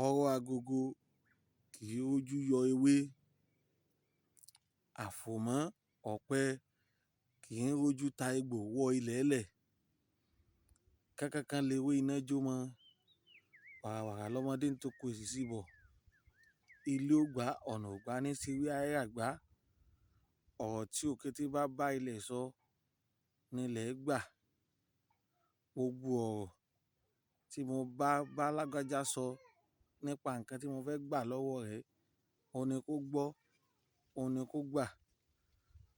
Ọwọ́ agogo kì í rójú yọ ewé. Àfòmọ́ ọ̀pẹ kì í rójú ta egbò wọ́ ilẹ̀ẹ́lẹ̀. Kánkán lewé iná jó mọ. Wàràwàrà lọmọdé ń toko èsìsì bọ̀. Ilé ò gbá, ọ̀nà ò gbá ní ṣeré ayéràgbá. Ọ̀rọ̀ tí òkété bá bá ilẹ̀ sọ nílẹ̀ gbà. Gbogbo ọ̀rọ̀ tí mo bá bá lágbájá sọ nípa nǹkan tí mo fẹ́ gbà lọ́wọ́ rẹ̀, òun ni kó gbọ́, òun ni kó gbà.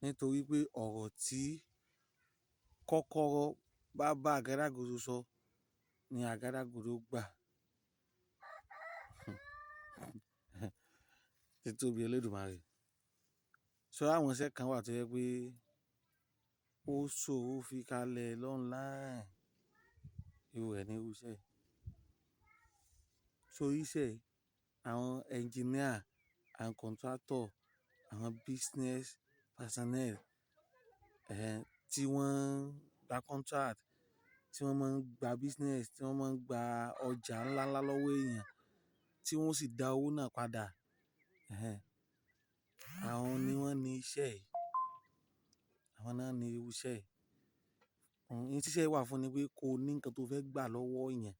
Nítorí pé ọ̀rọ̀ tí kọ́kọ́rọ́ bá bá àgádágodo sọ ní àgádágodo gbà. Títóbi Olódùmarè. So àwọn iṣẹ́ kan wà tó jẹ́ pé ó ṣòro fi kalẹ̀ online. Irú rẹ̀ ní irú iṣẹ́ yìí. So iṣẹ́ yìí, àwọn engineer, àwọn contractor, àwọn business personnel, tí wọ́n gba contract, tí wọ́n máa ń gba business, tí wọ́n máa ń gba ọjà ńlá ńlá lọ́wọ́ èèyàn, tí wọ́n sì dá owó náà padà. Àwọn ni wọ́n ní iṣẹ́ yìí. Àwọn náà ní irú iṣẹ́ yìí. Ohun tí iṣẹ́ yìí wà fún ni pé kó ní nǹkan tó fẹ́ gbà lọ́wọ́ èèyàn,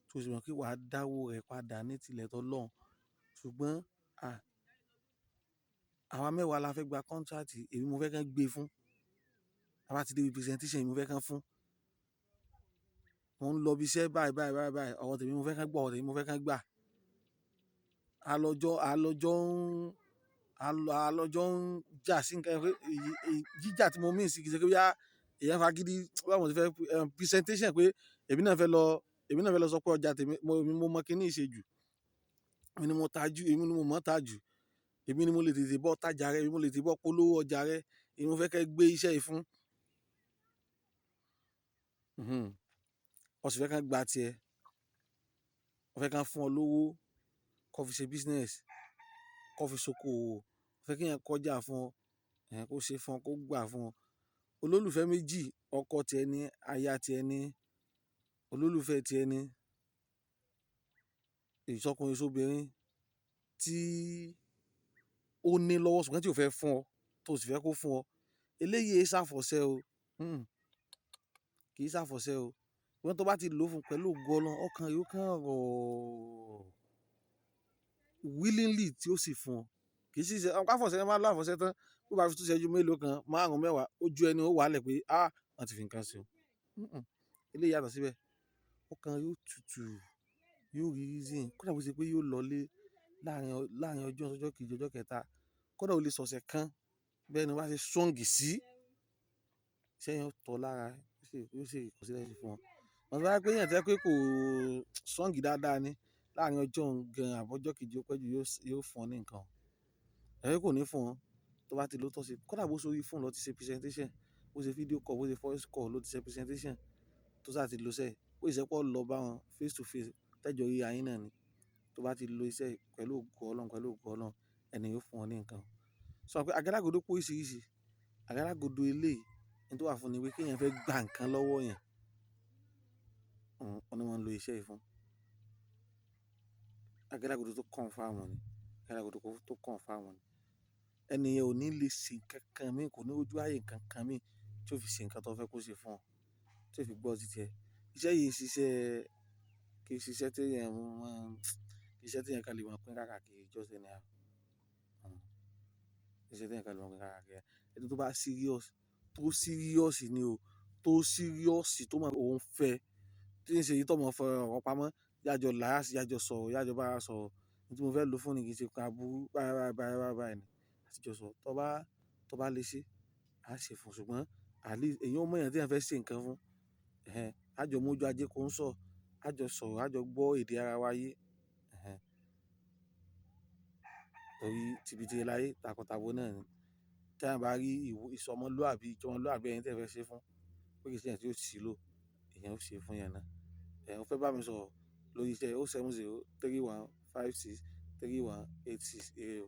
tó sì mọ̀ pé wà á dá owó rẹ̀ padà ní tilẹ̀ tó lọ́hun. Ṣùgbọ́n, àwa mẹ́wàá la fẹ́ gba contract, èmi mo fẹ́ kí wọ́n gbé fún. A bá ti dé ibi presentation, èmi mo fẹ́ kí wọ́n fún. Mò ń lọ ibi iṣẹ́ báyìí báyìí báyìí báyìí, ọ̀rọ̀ tèmi mo fẹ́ kí wọ́n gbọ́, ọ̀rọ̀ tèmi mo fẹ́ kí wọ́n gbà. A lọ́jọ́, a lọ́jọ́ ń, a lọ, a lọ́jọ́ ń jà sí nǹkan pé jíjà tí mo mean sí kì í ṣe pé bóyá èèyàn fagídí, báwo mo ti fẹ́, presentation pé èmi náà fẹ́ lọ, èmi náà fẹ́ lọ sọ pé ọjà tèmi, mo, èmi mo mọ kíní ìṣe jù. Èmi ni mo ta jù, èmi ni mo mọ̀ tá jù. Èmi ni mo lè tètè bọ́ tajà rẹ, èmi mo lè tètè bọ́ polówó ọjà rẹ. Èmi mo fẹ́ kí ẹ gbé iṣẹ́ yìí fún. Ó sì fẹ́ kí wọ́n gba ti ẹ. Ó fẹ́ kí wọ́n fún ọ lówó kó fi ṣe business, kó fi ṣoko òwò. Ó fẹ́ kí ẹ̀yàn kọjá fún ọ, kó ṣe fún ọ, kó gbà fún ọ. Olólùfẹ́ méjì, ọkọ tí ẹni, aya tí ẹni, olólùfẹ́ tí ẹni, ìṣọkùnrin sóbinrin tí ó ní lọ́wọ́ ṣùgbọ́n tí ò fẹ́ fún ọ, tó sì fẹ́ kó fún ọ. Eléyìí e ṣàfọ̀ṣẹ o. Kì í ṣàfọ̀ṣẹ o. Ṣùgbọ́n tó bá ti lò fún pẹ̀lú ògo Ọlọ́run, ọkàn rẹ̀ ó kàn rọ̀ willingly tí ó sì fún ọ. Kì í sì ṣe, àwọn àfọ̀ṣẹ máa ń lo àfọ̀ṣẹ tán, bó bá fi tó ṣẹ́jú mélòó kan, márùn-ún mẹ́wàá, ojú ẹni ó wà lẹ̀ pé, "Ah! Wọ́n ti fi nǹkan ṣe o." Eléyìí yàtọ̀ síbẹ̀. Ọkàn rẹ̀ ó tutù, yóò rí reason. Kódà bó ṣe pé yóò lọlé láàrín, láàrín ọjọ́, ọjọ́ kejì, ọjọ́ kẹta. Kódà ó lè sọ̀sẹ̀ kan bẹ́ẹ̀ ni wọ́n bá ṣe strong sí. Iṣẹ́ yẹn ó tọ́ lára, yóò sì ìkọ̀sílẹ̀ sí fún ọ. But tó bá jẹ́ pé èèyàn tó jẹ́ pé kò strong dáadáa ni, láàrín ọjọ́ gan àbọ̀ ọjọ́ kejì ó pẹ́ jù yóò fún ọ ní nǹkan. Ẹ̀ kò ní fún ọ tó bá ti lò tán sí. Kódà bó ṣe orí phone lọ ti ṣe presentation, bó ṣe video call, bó ṣe voice call ló ti ṣe presentation tó sá ti lo iṣẹ́ yìí. Bó ṣe pé ó lọ bá wọn face to face, tẹ́jọ́ ríra yín náà ni. Tó bá ti lo iṣẹ́ yìí pẹ̀lú ògo Ọlọ́run, pẹ̀lú ògo Ọlọ́run, ẹni yóò fún ọ ní nǹkan. Sọ pé àgádágodo pé oríṣiríṣi. Àgádágodo eléyìí, ohun tó wà fún ni pé kí èèyàn fẹ́ gba nǹkan lọ́wọ́ èèyàn. Wọ́n ni wọ́n ń lo iṣẹ́ yìí fún. Àgádágodo tó confirm ni. Àgádágodo tó confirm ni. Ẹni yẹn ò ní lè ṣe nǹkan kan mí, kò ní ojú ààyè nǹkan kan mí tí ó fi ṣe nǹkan tó fẹ́ kó ṣe fún ọ, tí ó fi gbọ́ títí ẹ. Iṣẹ́ yìí ṣiṣẹ́, kì í ṣiṣẹ́ tí èèyàn máa, kì í ṣe tí èèyàn kan lè máa pín káàkiri just anyhow. Kì í ṣe tí èèyàn kan lè máa pín káàkiri. Ẹni tó bá serious, tó serious ni o, tó serious tó mọ̀ pé òun fẹ́, tí ń ṣe èyí tó mọ̀ fẹ́ ọ̀rọ̀ pamọ́, yá jọ láyà sí, yá jọ sọ̀rọ̀, yá jọ bá ara sọ̀rọ̀. Ohun tí mo fẹ́ lò fún ni kì í ṣe nǹkan aburú báyìí báyìí báyìí báyìí báyìí ni. A sì jọ sọ̀rọ̀. Tó bá lè ṣe, a ṣe fún. Ṣùgbọ́n at least èèyàn ó mọ èèyàn tí èèyàn fẹ́ ṣe nǹkan fún. A jọ mójú ajé kó ń sọ, a jọ sọ̀rọ̀, a jọ gbọ́ èdè ara wa yé. Torí tìbí láyé, takọtabo náà ni. Tí èèyàn bá rí ìsọmọlúàbí, ìjọmọlúàbí ẹni tí ẹ fẹ́ ṣe fún, pé kì í ṣe èèyàn tí ó sì lò, èèyàn ó ṣe fún èèyàn náà. Ó fẹ́ bá mi sọ̀rọ̀ lórí iṣẹ́ 070 31 56 31 86. Ire o.